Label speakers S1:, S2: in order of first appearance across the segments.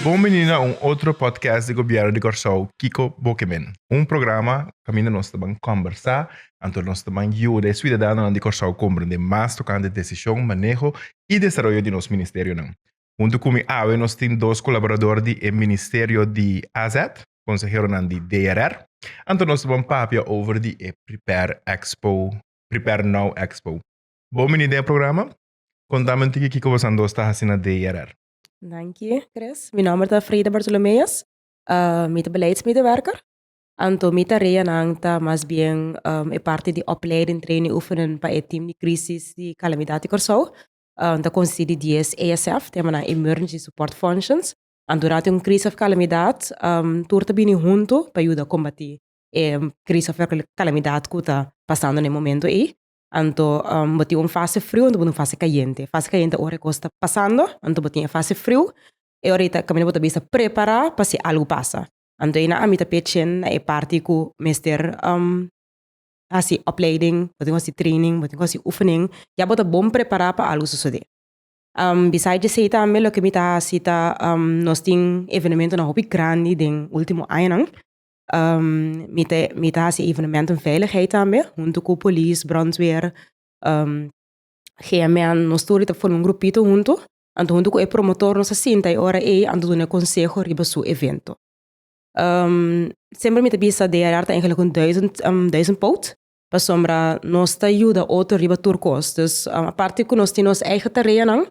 S1: Bon bini na un otro podcast di Gobièrnu di Kòrsou, Kiko Bo Ke Men. Un programa kaminda nos ta ban kòmbersá, anto nos ta ban yuda e suidadanonan di Kòrsou komprendé mas tokante desishon, maneho i desaroyo di nos ministerionan. Huntu ku mi awe nos tin dos kolaborador di e ministerio di AZ, konseheronan di DRR. Anto nos ta ban papia over di e Prepare Expo, Prepare Now Expo. Bon bini den e programa. Kontami un tiki kiko bosan dos ta hasi na DRR.
S2: Danki, Chris. Mi nomber ta Frida Bartolomeus. Mi ta beleidsmedewerker. Anto mi tareanan ta mas bien e parti di opleiding, training, oefenen pa e team di crisis di Kalamidat di Kòrsou. Ta konsistí di dies ESF, ta yama nan Emergency Support Functions. Anto durante un crisis òf kalamidat tur ta bini huntu pa yuda kombatí e crisis òf kalamidat ku ta pasando na e momento ei. Anto bo tin un fase friu anto bo tin un fase kayente. Fase kayente ora e kos ta pasando, anto bo tin e fase friu, e ora ei ta kaminda bo ta bisa prepará pa si algu pasa. Anto einan ami ta pechen na e parti ku mester hasi opleiding, bo tin ku hasi training, bo tin ku hasi oefening, ya bo ta bon prepará pa algu sosodé. Besides esei tambe loke mi ta hasi ta nos tin evenementonan hopi grandi den ultimo añanan. Mi ta mi ta hasi evenementen veiligheid tambe huntu ku polis, brandweer, GMN, nos tur ta forma un grupito huntu, anto huntu ku e promotor nos a sinta e ora ei anto duna konseho riba su evento. Semper mi ta bisa DRR ta eigenlijk un duizend duizend poot, pasobra nos ta yuda otro riba tur kos, dus aparte ku nos tin nos eigen tareanan,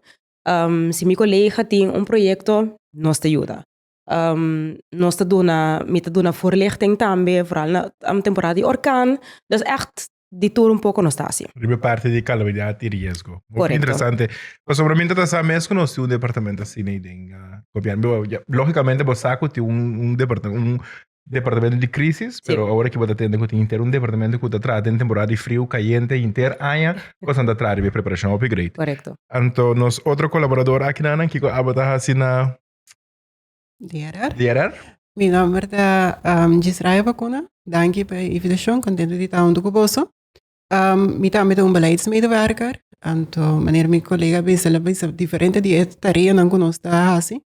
S2: si mi kolega tin un proyekto nos ta yuda. Nos ta duna, mi ta duna voorlichting tambe, vooral na temporada di orkaan. Dus echt di tur un poko nos ta hasi.
S1: Riba e parti di kalamidat i riesgo. Hopi
S2: Korekto.
S1: interesante. Pasobra mi ta ta sa mes ku nos tin un departamento asina ei den gobièrnu. Bo, lógikamente bo sa ku tin un un departamento un departamento di krísis,
S2: Sí.
S1: pero awor aki bo ta tende ku tin henter un departamento ku ta traha den temporada di friu, kayente, henter aña ku esnan ta traha riba e preparashon. Hopi great.
S2: Korekto.
S1: Anto nos otro kolaborador aki nan, kiko abo ta hasi na
S3: DRR.
S1: DRR.
S3: Mi nomber ta um, Gisraya Bacuna. Danki pa e invitacion. Contento di ta hunto cu boso. Um, mi tambe ta un beleidsmedewerker. Anto, manera mi colega bisa, la bisa diferente di e tareanan cu nos ta haci.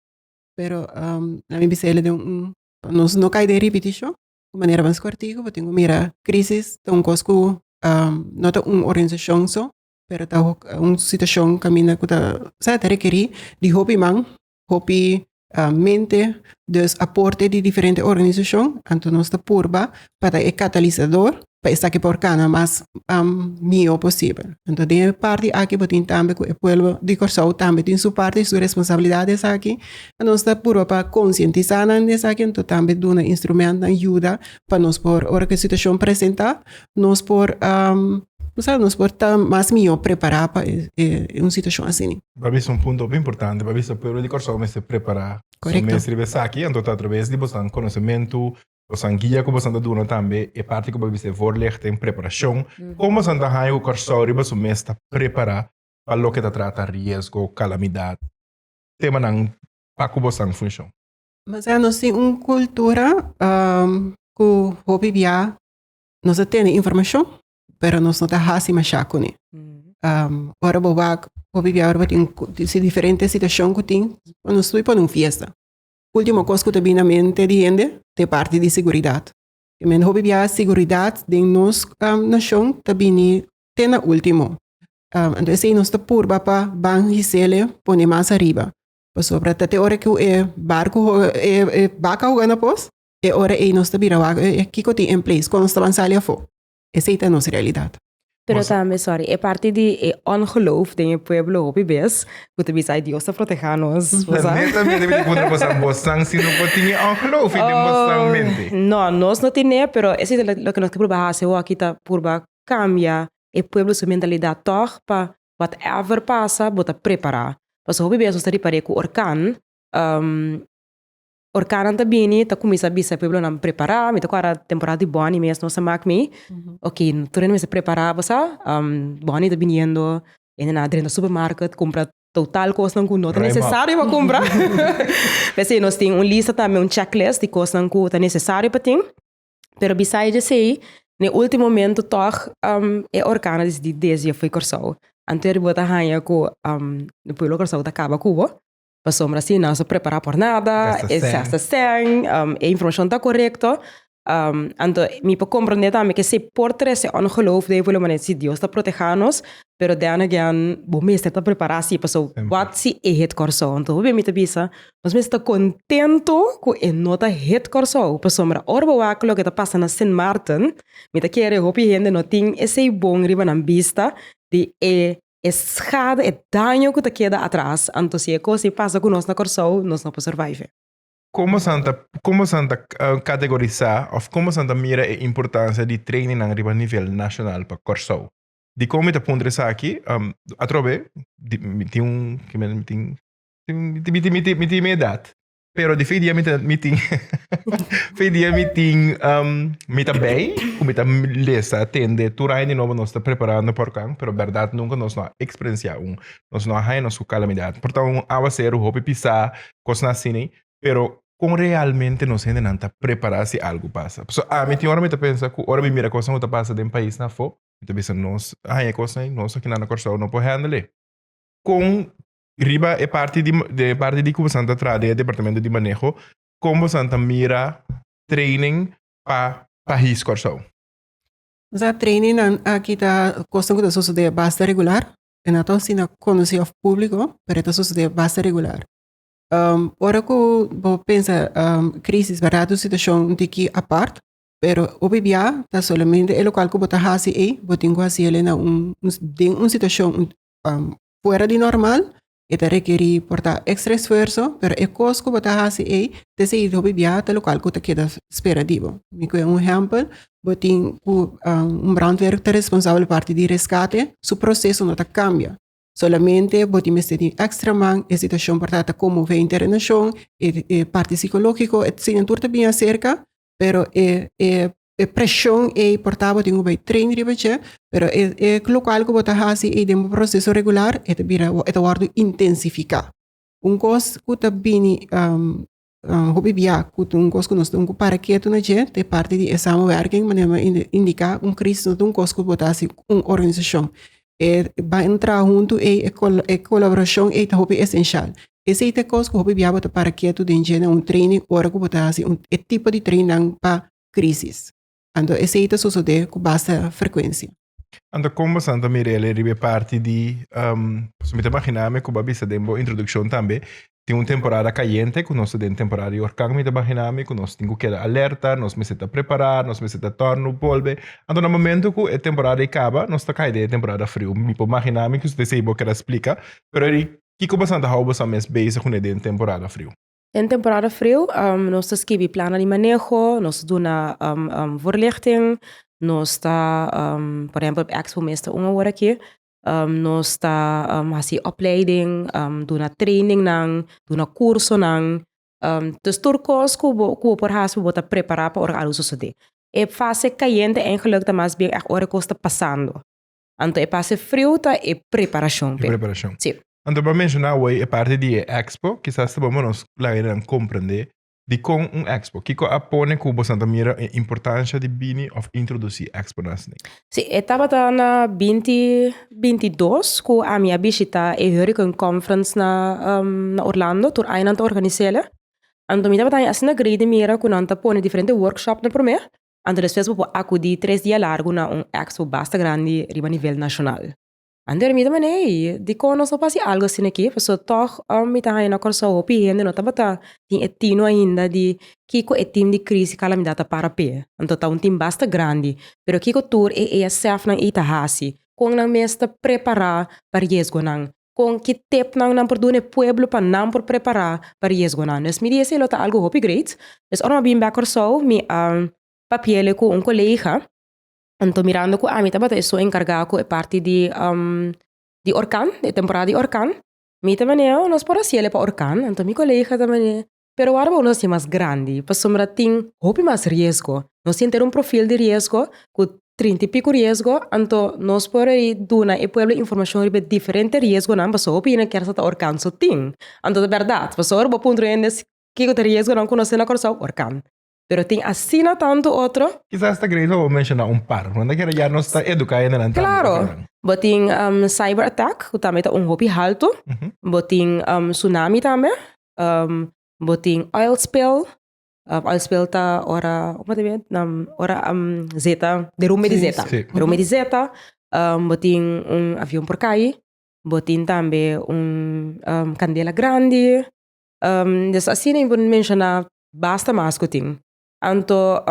S3: Pero um, la mi bisa ele den un, pa nos no cai den ripeticion. Manera mas cortico, bo tin cu mira crisis ta un cos cu um, no ta un organisacion so, pero ta un situacion caminda cu ta, sa, ta rekeri di hopi man, hopi mente, dus aporte di diferente organisacion, anto nos ta purba pa ta e catalisador pa esaki por cana mas miho posibel. Anto den e parti aki bo tin tambe cu e pueblo di Corsou tambe tin su parti, su responsabilidad den esaki, nos ta purba pa concientisa nan den esaki, anto tambe duna instrumentnan yuda pa nos por ora cu e situacion presenta nos por nos por ta mas miho prepara pa un situacion asina.
S1: Bo a bisa un punto hopi importante, bo a bisa pueblo di Kòrsou mester prepará su mes riba esaki, anto ta atraves di bosan konosementu, bosan guia ku bosan ta duna tambe e parti ku bo a bisa e voorlichting, preparashon, kon bosan ta haña ku Kòrsou riba su mes ta prepará pa loke ta trata riesgo, kalamidat, temanan pa ku bosan funshon?
S3: Masea nos tin un kultura ku hopi bia nos ta tene informashon, pero nos no ta hasi masha kuné. Ora bo wak hopi bia ora bo tin si diferente situashon ku tin, nos tur pone un fiesta. Ultimo kos ku ta bini na mente di hende ta e parti di seguridat. I men hopi bia seguridat den nos nashon ta bini te na ultimo. Anto esei nos ta purba pa ban hisele pone mas ariba. Pasobra ta te ora ku e barku e baka hoga na pos, e ora ei nos ta bira wak kiko tin en place, kon nos ta ban sali afó. Esei ta nos realidat.
S2: Pero tambe, sorry, e parti di e ongeloof den e pueblo hopi bes, ku ta bisa, ai Dios ta proteha nos, bo sa.
S1: Netamente mi ta puntra boso, bosan si no por tin e ongeloof den bosan mente?
S2: No, nos no tine, pero esei ta loke nos ke purba hasi awoki, ta purba kambia e pueblo su mentalidat tòg pa whatever pasa bo ta prepará. Pasobra hopi bes nos ta ripar'é ku orkan, Orkannan ta bini, ta kuminsá bisa e pueblonan prepará. Mi ta kòrda temporada di Bonnie mes nos a mak mi. Oké, tur hende mester prepará bo sa. Bonnie ta biniendo, hende nan a drenta supermarket kumpra total kosnan ku no ta nesesario pa kumpra. P'esei nos tin un lista tambe, un checklist di kosnan ku ta nesesario pa tin. Pero besides esei, na e último momento tòg e orkan a disidí desvia fo'i Kòrsou. Anto bo ta haña ku e pueblo di Kòrsou ta kaba ku bo. Pasobra si nan sa prepará por nada, e gasta sèn, e informashon ta korekto. Anto mi por komprondé tambe ke si por trese ongeloof den e pueblo manera si Dios ta protehá nos, pero then again bo mester ta prepará si pasobra wat si e hit Kòrsou. Anto hopi mi ta bisa nos mester ta kontento ku e no ta hit Kòrsou pasobra ora bo wak loke ta pasa na Sint Maarten mi ta kere hopi hende no tin esei bon riba nan bista di e E schade, e daño ku ta keda atras, anto si e kos ei pasa ku nos na Kòrsou, nos no por survive.
S1: Kon bosan ta kon bosan ta kategorisá òf kon bosan ta mira e importansia di trainingnan riba nivel nashonal pa Kòrsou? Dikon mi ta puntra esaki? Atrobe mi tin un mi tin mi tin mi edat. Pero di fe dia mi ta mi tin fe dia mi tin um, mi ta bij ku mi ta lesa tende tur aña di nobo nos ta preparando pa orkan pero berdad nunca nos no a experiencia un nos no a haña nos ku calamidad por ta un awaceru hopi pisa kosnan asina pero kon realmente nos hendenan ta prepara si algu pasa pasobra ami tin ora mi ta pensa ku ora mi mira kosnan ku ta pasa den paisnan afo mi ta bisa nos a haña kosnan nos akinan na Kòrsou no por handle kon Riba e parti di de parti di ku bosan ta traha den e departamento di maneho, kon bosan ta mira training pa pais Kòrsou?
S3: Nos trainingnan aki ta kosnan ku ta sosodé basta regular. E no ta asina konosí òf públiko, pero e ta sosodé basta regular. Ora ku bo pensa krísis, bèrdat un situashon un tiki apart, pero hopi bia ta solamente e lokual ku bo ta hasi ei, bo tin ku hasi el na un den un situashon fuera di normal, e ta rekerí por ta extra esfuerso, pero e kos ku bo ta hasi ei, ta esei hopi bia ta lokual ku ta keda spera di bo. Mi kohe un ehèmpel, bo tin ku un brandweer ta responsabel parti di reskate, su proseso no ta kambia, solamente bo tin mester tin extra man, e situashon por ta ta konmové henter e nashon, e parti sikológiko, esei tur ta bini aserka, pero e e e preshon ei por ta bo tin ku bai train riba dje, pero e e lokual ku bo ta hasi ei den bo proseso regular e ta bira e ta wòrdu intensifiká. Un kos ku ta bini hopi bia ku ta un kos ku nos tin ku para ketu na dje ta e parti di e samenwerking manera mi a indiká un krisis no ta un kos ku bo ta hasi ku un organisashon e ban traha huntu ei e kolaborashon ei ta hopi esenshal. Esei ta e kos ku hopi bia bo ta para ketu den dje na un training ora ku bo ta hasi un e tipo di trainingnan pa krisis. Anto esei ta sosodé ku basta frekuensia.
S1: Anto kon bo santa Mirele riba e parti di, pasobra mi ta imaginá mi ku bo a bisa den bo introdukshon tambe, tin un temporada kayente ku nos ta den temporada di orkan, mi ta imaginá mi ku nos tin ku keda alerta, nos mester ta prepará, nos mester ta tòrnu bolbe. Anto na momento ku e temporada ei kaba, nos ta kai den e temporada friu. Mi por imaginá mi ku esei bo keda splika, pero Kiko boso ta hou boso mes bezig kuné den temporada friu?
S2: Den temporada friu nos ta skibi plannan di maneho, nos ta duna voorlichting, nos ta, por ehempel op Expo mes ta un awor aki, nos ta hasi opleiding, duna trainingnan, duna kursonan. Dus tur kos ku bo ku bo por hasi pa bo ta prepará pa ora algu sosodé. E fase kayente eigenlik ta mas bien ègt ora e kos ta pasando. Anto e pase friu ta e preparashon
S1: p'e. E preparashon.
S2: Si.
S1: Anto bo a menshoná awor e parti di e expo, kisas ta bon pa nos laga nan komprendé dikon un expo. Kiko a pone ku boso ta mira e importansha di bini òf introdusí expo na Snake?
S2: Si, e tabata na binti 22 ku ami a bishitá e Hurricane Conference na na Orlando, tur aña nan ta organis'el. Anto mi tabata haña asina grei di mira ku nan ta pone diferente workshop na promé. Anto despues bo por akudí tres dia largu na un expo basta grandi riba nivel nashonal. Anto mi ta manera, ey, dikon nos no por hasi algu asina aki? Pasobra tòg mi ta haña na Kòrsou hopi hende no tabata tin e tino ainda di kiko e tim di krisi kalamidat ta para p'e. Anto ta un tim basta grandi, pero kiko tur e ESF-nan ei ta hasi? Kon nan mes ta prepará pa riesgonan? Kon ki tipnan nan por duna e pueblo pa nan por prepará pa riesgonan? Dus mi di esei lo ta algu hopi great. Dus ora mi a bin bek Kòrsou mi a papi'el ku un kolega, anto mirando ku ami tabata esun enkargá ku e parti di di orkan, e temporada di orkan, mi ta manera, oh nos por hasiel pa orkan, anto mi kolega ta manera, pero wara bo nos hasi mas grandi, pasobra tin hopi mas riesgo. Nos tin henter un profil di riesgo ku trinta i pico riesgo, anto nos por ei duna e pueblo informashon riba e diferente riesgonan, pasobra hopi hende kier sa ta orkan so tin. Anto ta bèrdat, pasobra ora bo puntra hende kiko ta riesgonan ku nos tin na Kòrsou, orkan. Pero tin asina tantu otro.
S1: Kisas ta great pa bo menshoná un par, want ta kere ya nos ta eduká hendenan tambe.
S2: Klaro. Bo tin cyber attack, ku tambe ta un hopi haltu. Bo tin tsunami tambe. Bo tin oil spill. Oil spill ta ora, como ta bia? Ora zeta, derumbe di zeta. Derumbe di zeta. Bo tin un avion por kai. Bo tin tambe un kandela grandi. Dus asina mi por menshoná basta mas ku tin. Anto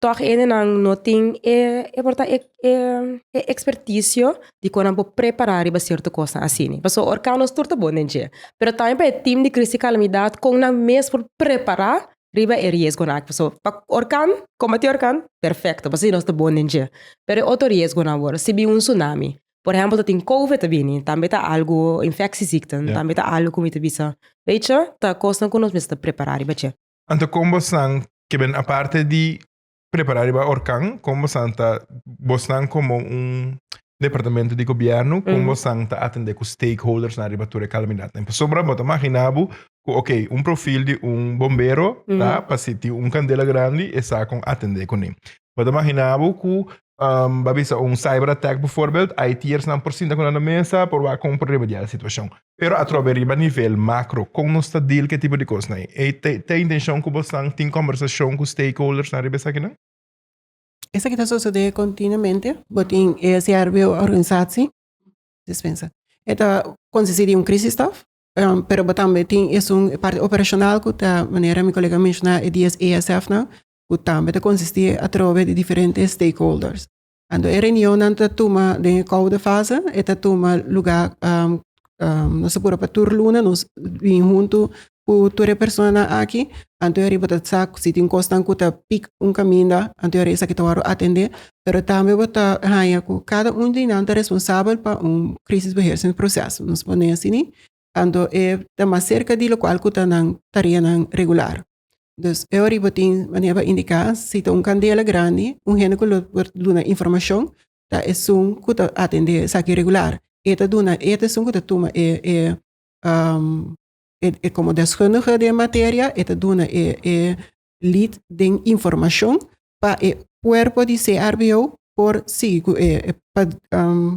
S2: tòg hendenan no tin e e por ta e e ekspertisio di kon nan por prepará riba sierto kosnan asina. Pasobra orkan nos tur ta bon den dje, pero tambe pa e tim di krisis i kalamidat kon nan mes por prepará riba e riesgonan aki. Pasobra pa orkan, kombatí orkan, perfekto, pasobra nos ta bon den dje. Pero e otro riesgonan awor, si bin un tsunami, Por ehempel ta tin covid ta bini, tambe ta algo, infectieziekten, tambe ta algo ku mi ta bisa, weet je, ta kosnan ku nos mester ta prepará riba dje.
S1: Anto kon bosnan ke ben aparte di prepará riba orkan, kon bosnan ta, bosnan komo un departamento di gobièrnu, kon bosnan ta atendé ku stakeholdersnan riba tur e kalamidatnan? Pasobra bo ta maginá bo ku oké, un profil di un bombero ta pa si tin un kandela grandi e sa kon atendé kuné. Bo ta maginá bo ku Ba bisa un cyber attack bijvoorbeeld, IT'ersnan por sinta ku nan na mesa por wak kon por remediá e situashon. Pero atrobe riba nivel macro, kon nos ta deal ku e tipo di kosnan ei? Ei ta e intenshon ku bosnan tin kombersashon ku stakeholdersnan riba esakinan?
S3: Esaki ta sosodé kontinuamente. Bo tin e CRBO organisatie, dispensa, e ta konsistí di un crisisstaf, pero bo tambe tin esun e parti operashonal ku ta manera mi kolega a menshoná e dies ESF-nan, ku tambe ta konsistí atrobe di diferente stakeholders. Anto e reunionnan ta tuma den e koude fase, e ta tuma lugá nos ta pura pa tur luna nos bin huntu ku tur e personanan aki, anto e riba ta sa si tin kosnan ku ta pik un kaminda, anto e esaki ta wòrdu atendé, pero tambe bo ta haña ku kada un di nan ta responsabel pa un crisisbeheersingsproces, nos pone asina, anto e ta mas serka di lokual ku ta nan tareanan regular. Dus e ora bo tin manera pa indiká si ta un kandela grandi, un hende ku lo por duna informashon ta esun ku ta atendé esaki regular. E ta duna, e ta esun ku ta tuma e e e komo deskundige den e materia, e ta duna e e lead den informashon pa e kuerpo di CRBO por sigui ku e pa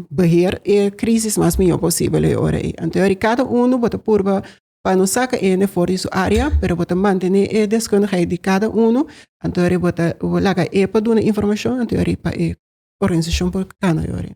S3: beheer e krisis mas mihó posibel e ora ei. Anto e ora kada unu bo ta purba Pa no saka hende for di su área, pero bo ta mantené e deskundigheid di kada unu, anto ori bo ta bo laga e pa duna informashon, anto ori pa e organisashon por kana ori.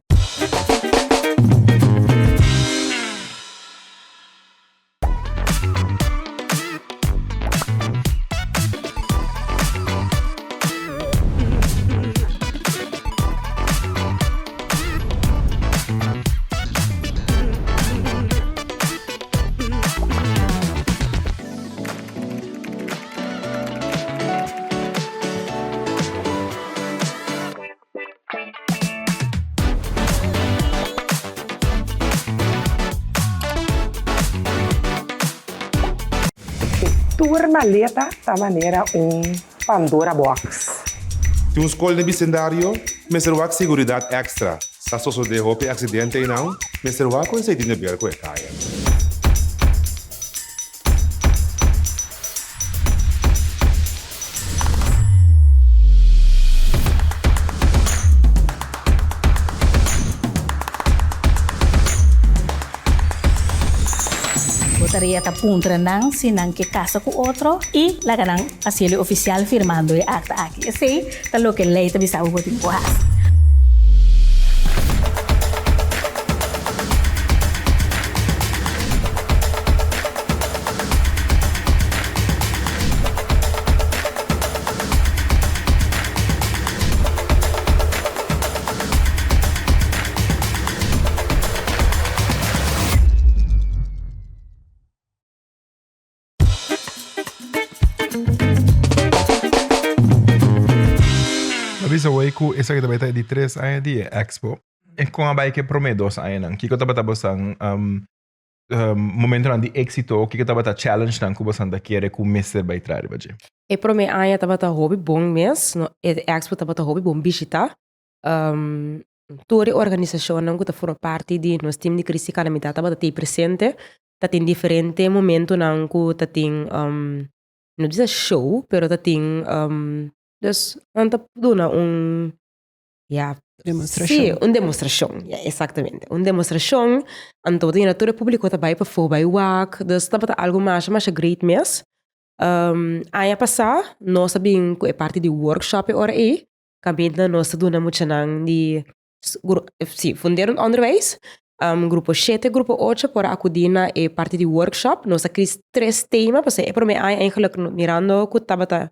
S4: Tur maleta ta manera un Pandora box.
S5: Tin un skol den bisendario mester wak seguridat èkstra. Sa sosodé hopi aksidente einan, mester wak ku esei tin de ber ku e kaya.
S6: Bo tarea ta puntra nan si nan ke kasa ku otro i laga nan hasiel e ofisial firmando e akta aki. Esei ta loke lei ta bisa bo bo tin ku hasi.
S1: Bo bisa hoy ku esaki tabata ta e di tres aña di e expo. E kon a bai ku e promé dos añanan? Kiko tabata bosan momentonan di éksito? Kiko tabata challengenan ku bosan ta kere ku mester bai traha riba dje?
S2: E promé aña tabata hopi bon mes. E expo tabata hopi bon bishitá. Tur e organisashonnan ku ta forma parti di nos tim di Krisis i Kalamidat tabata tei presente. Ta tin diferente momentonan ku ta tin. no bisa show, pero ta tin um, dus nan ta duna un ja,
S3: Demostrashon.
S2: Sí, un demostrashon, ja, exactamente. Un demostrashon, anto bo ta mira tur e publico ta bai pafó bai wak, dus tabata algo masha masha great mes. Um, aña pasá nos a bin ku e parti di workshop e ora ei, kaminda nos ta duna muchanan di sí, funderend onderwijs, um, grupo shete, grupo ocho por a akudí na e parti di workshop. Nos a kris tres tema, pasobra e promé aña eigenlijk mirando ku tabata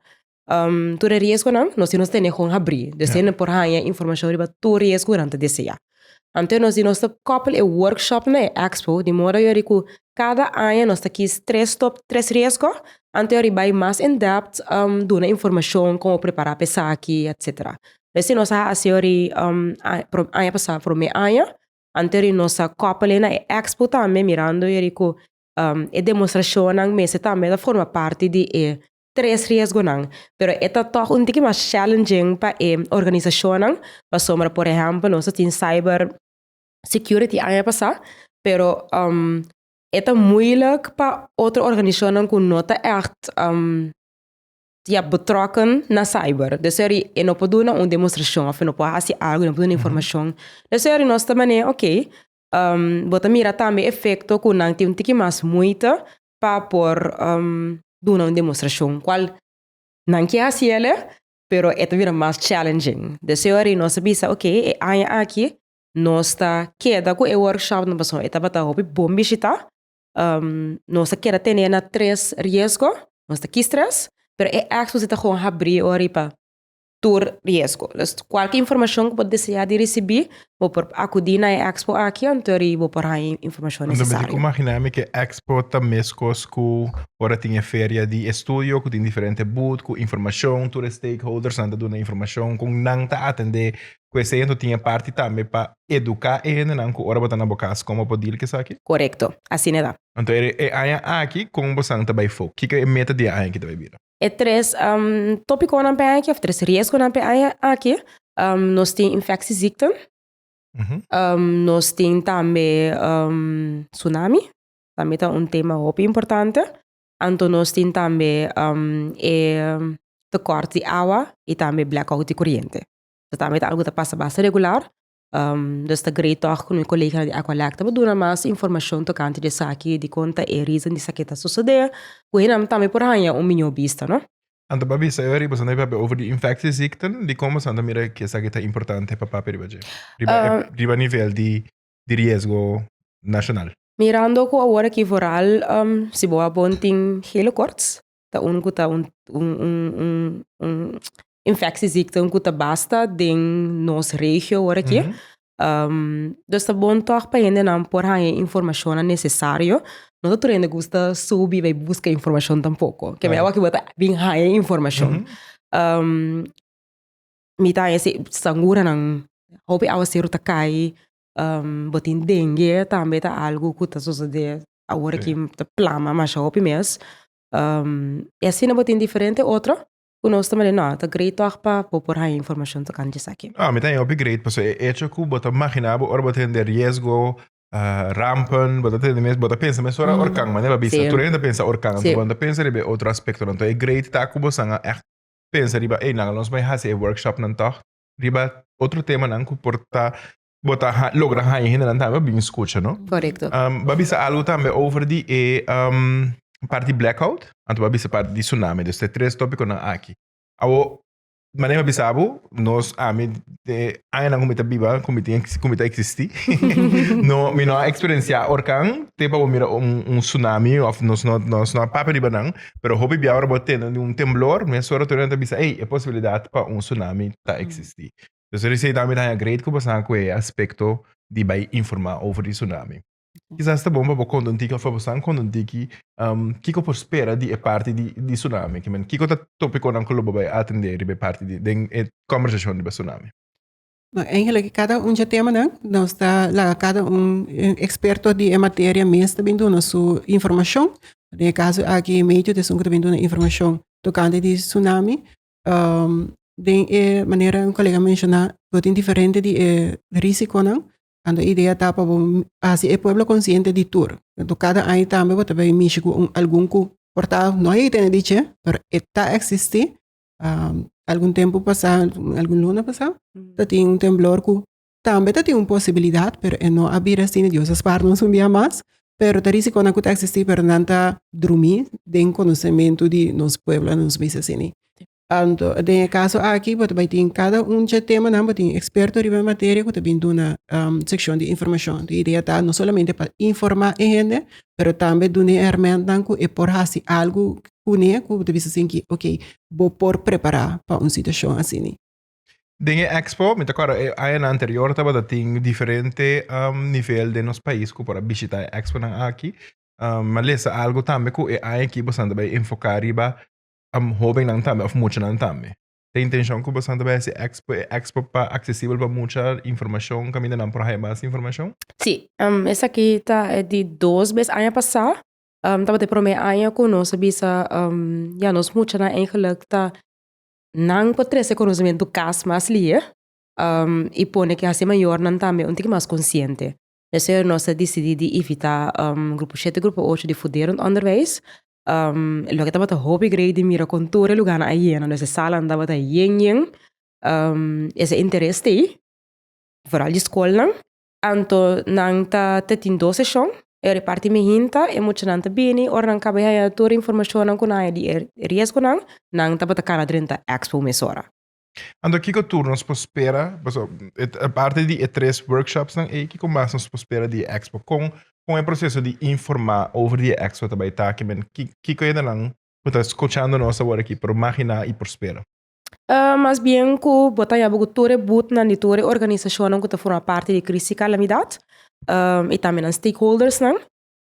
S2: um, tur e riesgonan, nos di nos tene gewoon habrí. Dus hende por haña informashon riba tur riesgo ku nan ta deseá. Anto nos di nos ta koppel e workshop na e expo, di modo yori ku kada aña nos ta kis tres top tres riesgo, anto yori bai mas in depth um, duna informashon kon bo prepará pa esaki, etcetera. Mester nos a hasi ori um, aña pasá, promé aña, anto ori nos a koppel na e expo tambe, mirando yori ku um, e demostrashonnan mester tambe ta forma parti di e tres riesgonan, pero e ta tòg un tiki mas challenging pa e organisashonnan, pasobra por ehèmpel nos a tin cyber security aña pasá, pero um, e ta moeilijk pa otro organisashonnan ku no ta ègt um, ja, betrokken na cyber. Dus eri e no por duna un demostrashon òf e no por hasi algu, e no por duna informashon. Dus eri nos ta manera, oké, um, bo ta mira tambe efekto ku nan tin un tiki mas moeite pa por um, duna un demostrashon, kual nan ke hasi ele, pero e ta bira mas challenging. Dus eri nos a bisa, oké, e aña aki nos ta keda ku e workshop, pasobra e tabata hopi bon bishitá. Um, nos ta keda tene na tres riesgo, nos ta kis tres, pero e expo si ta gewoon habrí ori pa tur riesgo. Dus kualke informashon ku bo deseá di risibí, bo por akudí na e expo aki, anto ori bo por haña informashon
S1: Anto mi tin
S2: nesesario.
S1: ku imaginá mi ku e expo ta meskos ku ora tin e feria di estudio ku tin diferente booth ku informashon, tur e stakeholdersnan ta duna informashon kon nan ta atendé Ku esei anto tin e parti tambe pa eduká e hendenan ku ora bo ta na bo kas kon bo por deal ku esaki?
S2: Korekto, asina e ta.
S1: Anto e e aña aki kon bosan ta bai fo? Kiko e meta di e aña aki ta bai bira?
S2: E tres topikonan pa e aña aki òf tres riesgonan pa e aña aki, nos tin infectieziekten, nos tin tambe tsunami, tambe ta un tema hopi importante, anto nos tin tambe e tekort di awa i tambe blackout di koriente. So tambe ta algo ta pasa basta regular. Um, dus ta great toch ku mi koleganan di Aqualec ta duna mas informashon tokante di esaki, di kon ta e reason di esaki ta sosodé, ku hendenan tambe por haña un mihó bista, no?
S1: Anto pa bisa e riba esnan ta papia over di infectieziekten, dikon boso ta mira ku esaki ta importante pa papia riba dje? Riba e riba nivel di di riesgo nashonal.
S2: Mirando ku awor aki vooral um, si bo a bon tin gele koorts, ta un ku ta un un un un un infectieziekte ku ta basta den nos regio awor aki. Um, dus ta bon tòg pa hendenan por haña e informashonnan nesesario. No ta tur hende gusta subi bai buska informashon tampoko. Ke mei awor aki bo ta bin haña e informashon. Um, mi ta haña si sanguranan hopi awaseru ta kai, um, bo tin dengue tambe ta algu ku ta sosodé awor aki ta plama masha hopi mes. Um, e asina bo tin diferente otro ku nos ta manda, no, ta great tòg pa bo por haña informashon tokante esaki.
S1: Ah, mi ta haña hopi great, pasobra e echo ku bo ta imaginá bo ora bo tende riesgo, rampen, bo ta tende mes, bo ta pensa mesora orkan, manera bo a bisa, tur hende ta pensa orkan, anto bo no ta pensa riba e otro aspektonan. Anto e great ta ku bo san a ègt pensa riba, ey, nan nos bai hasi e workshopnan tòg riba otro temanan ku por ta bo ta ha, logra haña hendenan tambe pa bin skucha, no?
S2: Korekto.
S1: Um, bo a bisa algu tambe over di e um, parti blackout, anto bo a bisa parti di tsunami, dus e tres tópikonan aki. Awo, manera mi a bisa bo, nos, ami, de añanan ku mi ta biba, ku mi tin, ku mi ta eksistí, no, mi no a eksperensiá orkan te pa bo mira un, un tsunami òf nos no, nos no a papia riba nan, pero hopi bia ora bo tende di un temblor, mesora tur hende ta bisa, ey, e posibilidat pa un tsunami ta eksistí. Dus er esei tambe ta haña great ku boso ku e aspekto di bai informá over di tsunami. Kisas ta bon pa bo konta un tiki òf pa boso konta un tiki um, kiko por spera di e parti di, di tsunami. Ke men, kiko ta topikonan ku lo bo bai atendé riba e parti di, den e kòmbersashon riba tsunami?
S3: No, eigenlijk kada un dje temanan nos ta laga kada un eksperto di e materia mes ta bin duna su informashon. Den e kaso aki Meitje ta esun ku ta bin duna informashon tokante di tsunami. Um, den e manera un colega menciona, bo tin diferente di e risiconan. Anto idea ta pa bo hasi e pueblo consciente di tur. Anto cada aña tambe bo ta bay mishi cu un, algun cu. Por ta no a tene di dje, pero e ta eksistí. Algun tempu pasá, algun luna pasá, ta tin un temblor ku tambe ta tin un posibilidat, pero e no a bira asina, Dios a spar nos un bia mas, pero ta risikonan ku ta eksistí, pero nan ta drumí den konosementu di nos pueblo, nos bisa asina. Anto den e kaso aki bo ta bai tin kada un dje temanan bo tin eksperto riba e materia ku ta bin duna sekshon di informashon. E idea ta no solamente pa informá e hende, pero tambe duna e hèrmèntnan ku e por hasi algu kuné ku bo ta bisa sinki ok bo por prepará pa un situashon asina.
S1: Den e expo, mi ta kòrda e añanan anterior tabata tin diferente nivel den nos pais ku por a bishita e exponan aki. Mi a lesa algu tambe ku e aña aki boso ta bai enfoká riba hobennan tambe of muchanan tambe. Ta intencion cu boso ta bay haci expo, e expo pa accesibel pa mucha informacion caminda nan por haya mas informacion?
S2: Sí, esaki ta e di dos bes aña pasá. Tabata e promé aña ku nos a bisa ya nos muchanan eigenlijk ta nan por trese konosementu kas mas lihe i pone ke hasi mayornan tambe un tiki mas konsiente. P'esei nos a disidí di invitá grupo shete i grupo ocho di Funderend Onderwijs. Loke tabata hopi great di mira kon tur e lugánan a yena, nos e salanan tabata yen yen. Esei interes t'ei, foral di skolnan. Anto nan ta ta tin dos seshon, e reparti mihinta, e muchanan ta bini, ora nan kaba di haña tur e informashonnan ku nan haña di e riesgonan, nan tabata kana drenta expo mesora.
S1: Anto kiko tur nos por spera? Paso aparte di e tres workshopsnan ei, kiko mas nos por spera di e expo? Kon kon e proseso di informá over di e expo ta bai ta? Kimen kiko hendenan ku ta skuchando nos awor aki por maginá i por spera?
S2: Mas bien ku bo ta yaba ku tur e butnan di tur e organisashonnan ku ta forma parti di Krisis Kalamidat i tambe nan stakeholdersnan.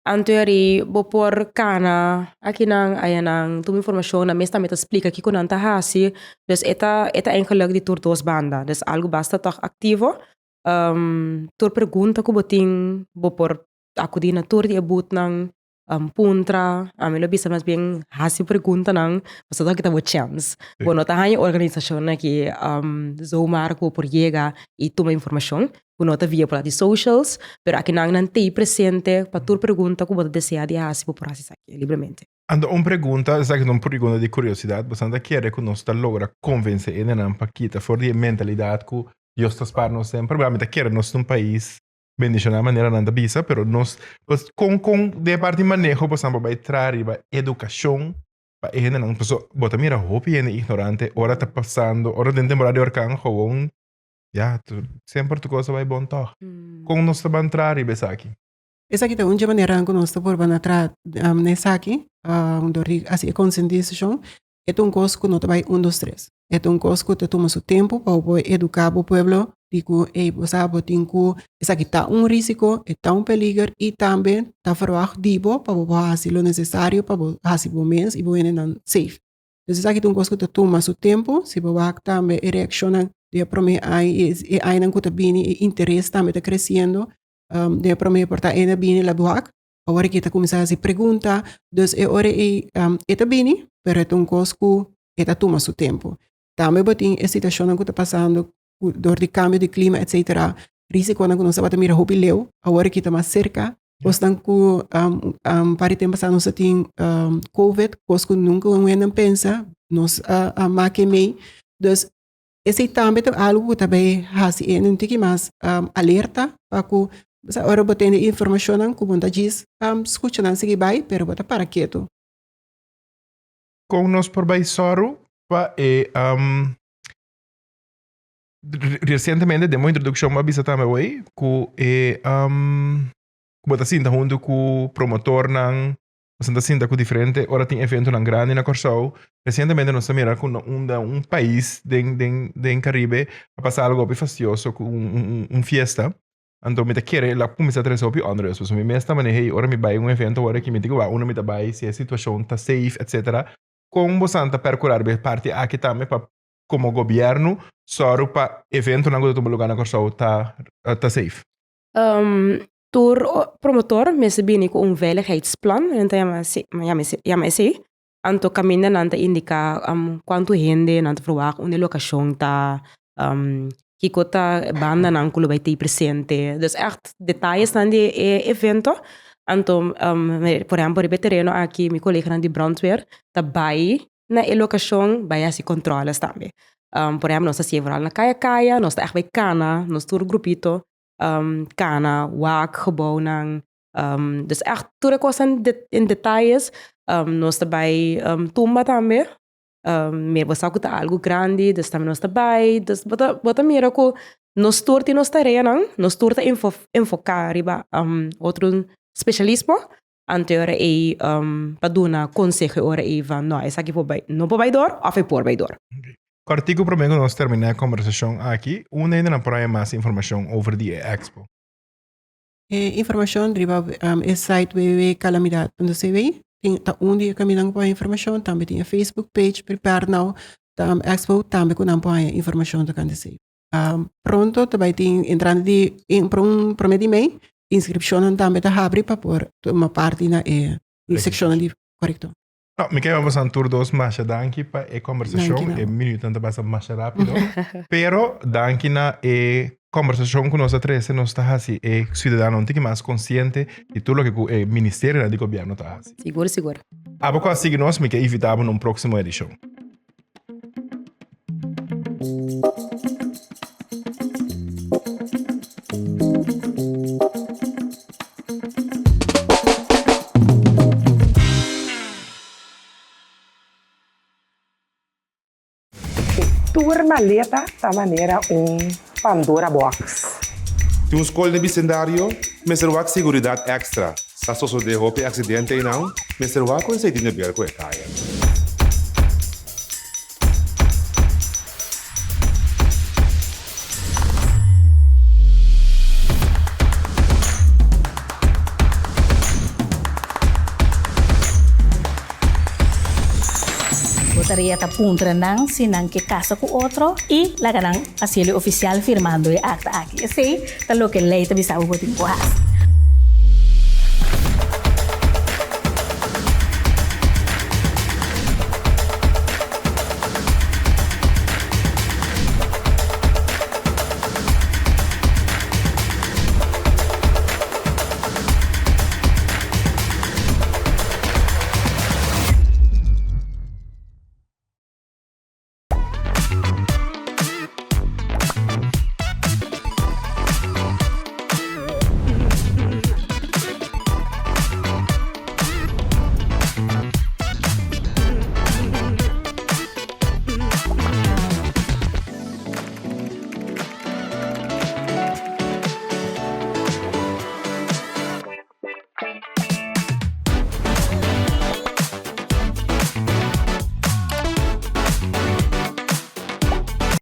S2: Anto eri bo por kana akinan ayanan tuma informashon nan mes tambe ta splika kiko nan ta hasi dus e ta e ta eigenlijk di tur dos banda dus algu basta tòg aktivo tur pregunta ku bo tin bo por akudí na tur di e butnan puntra ami lo bisa mas bien hasi preguntanan pasobra esaki ta bo chèns bo no ta haña organisashon aki zomaar ku bo por yega i tuma informashon. Ku no ta via por la di socials, pero akinan nan t'ei presente pa tur pregunta ku bo ta desea di hasi, bo por hasi esaki libremente.
S1: Anto un pregunta, esaki ta un pregunta di curiosidad, boso ta kere ku nos ta logra convence hendenan pa kita for di e mentalidad ku Dios ta spaar nos semper? Bo mi ta kere nos ta un pais bendiciona manera nan ta bisa, pero nos, con con den e parti maneho boso por bai traha riba educacion pa e hendenan? Pasobra bo ta mira hopi hende ignorante ora ta pasando, ora den temporada di orkan gewoon Ya, semper tur kos a bai bon tòg. Kon nos ta ban traha riba esaki?
S3: Esaki ta un dje maneranan ku nos ta por ban a traha na esaki, dor di hasi e konsientisashon. E ta un kos ku no ta bai un dos tres. E ta un kos ku ta tuma su tempu pa bo por eduká bo pueblo di ku ey bo sa bo tin ku esaki ta un risiko, e ta un peliger i tambe ta ferwagt di bo pa bo por hasi lo nesesario pa bo hasi bo mes i bo hendenan safe. Dus esaki ta un kos ku ta tuma su tempu, si bo wak tambe e reakshonnan di e promé aña i e añanan ku ta bini e interes tambe ta kresiendo. Den e promé por ta e na bini la wak, awor aki e ta kuminsá hasi pregunta, dus e ora ei e ta bini, pero e ta un kos ku e ta tuma su tempu. Tambe bo tin e situashonnan ku ta pasando ku dor di kambio di klima etsetera, risikonan ku nos tabata mira hopi leu, awor aki ta mas serka. Kosnan ku un par di tempu pasá nos a tin covid, kos ku nunka un hende a pensa, nos a make mei. Dus esei tambe ta algu ku ta bai hasi hende un tiki mas alerta pa ku ora bo tende informashonnan ku bo no ta djis skucha nan sigui bai, pero bo ta para ketu.
S1: Kon nos por bai sòru pa e Recientemente den bo introduccion bo a bisa tambe hoy cu e cu bo ta sinta hunto cu promotornan, bo ta sinta cu diferente ora tin eventonan grandi na Corsou. Recientemente nos a mira cu na unda un pais den den den Caribe a pasa algo hopi fastioso cu un un fiesta. Anto mi ta kere el a cuminsa trece hopi onrust pasobra mi mes ta manera hey ora mi bay un evento awor aki mi tin cu bay unda mi ta bay si e situacion ta safe etcetera. Con bo san ta percura riba e parti aki tambe pa komo gobièrnu sòru pa eventonan ku ta tuma lugá na Kòrsou ta ta safe?
S2: Tur promotor mester bini ku un veiligheidsplan, nan ta yama así, yama esei. Anto kaminda nan ta indiká kuantu hende nan ta verwagt, unda e lokashon ta, kiko ta e bandanan ku lo bai tei presente. Dus ègt detayesnan di e evento. Anto, por ehempel, riba e tereno aki mi koleganan di brandweer ta bai na e lokashon bai hasi kontroles tambe. Por ehempel, nos ta hasié vooral na kaya kaya, nos ta ègt bai kana, nos tur grupito kana, wak gebouwnan. Dus ègt tur e kosnan in detayes. Nos ta bai tumba tambe. Mira bo sa ku ta algu grandi, dus tambe nos ta bai. Dus bo ta bo ta mira ku nos tur tin nos tareanan, nos tur ta enfoká riba otro spesialismo. Anto e ora ei pa duna konseho e ora ei van no, esaki por bai, no por bai dor òf e por bai dor.
S1: Kòrtiku promé ku nos terminá e kombersashon aki, unda hende nan por haña mas informashon over di e expo?
S3: E informashon riba e site www.calamidad.cw tin ta un di e kamindanan ku por haña informashon. Tambe tin e Facebook page Prepare Now Expo tambe ku nan por haña informashon tokante esei. Pronto ta bai tin entrante di prome di mei inskripshonnan tambe ta habri pa por tuma parti na e sekshonnan di korekto.
S1: No, mi ke bosan tur dos masha danki pa e kombersashon. E minuutnan ta pasa masha rápido. Pero danki na e kombersashon ku nos a trese, nos ta hasi e siudadano un tiki mas konsiente di tur loke ku e ministerionan di gobièrnu ta hasi.
S2: Sigur, sigur.
S1: Abo ku a sigui nos, mi ke invitá bo na un próksimo edishon.
S4: Tur maleta ta manera un Pandora box.
S5: Tin un skol den bisendario mester wak seguridat èkstra. Sa sosodé hopi aksidente einan, mester wak ku esei tin de ber ku e kaya.
S6: Bo tarea ta puntra nan si nan ke kasa ku otro i laga nan hasiel e ofisial firmando e akta aki. Esei ta loke lei ta bisa bo bo tin ku hasi.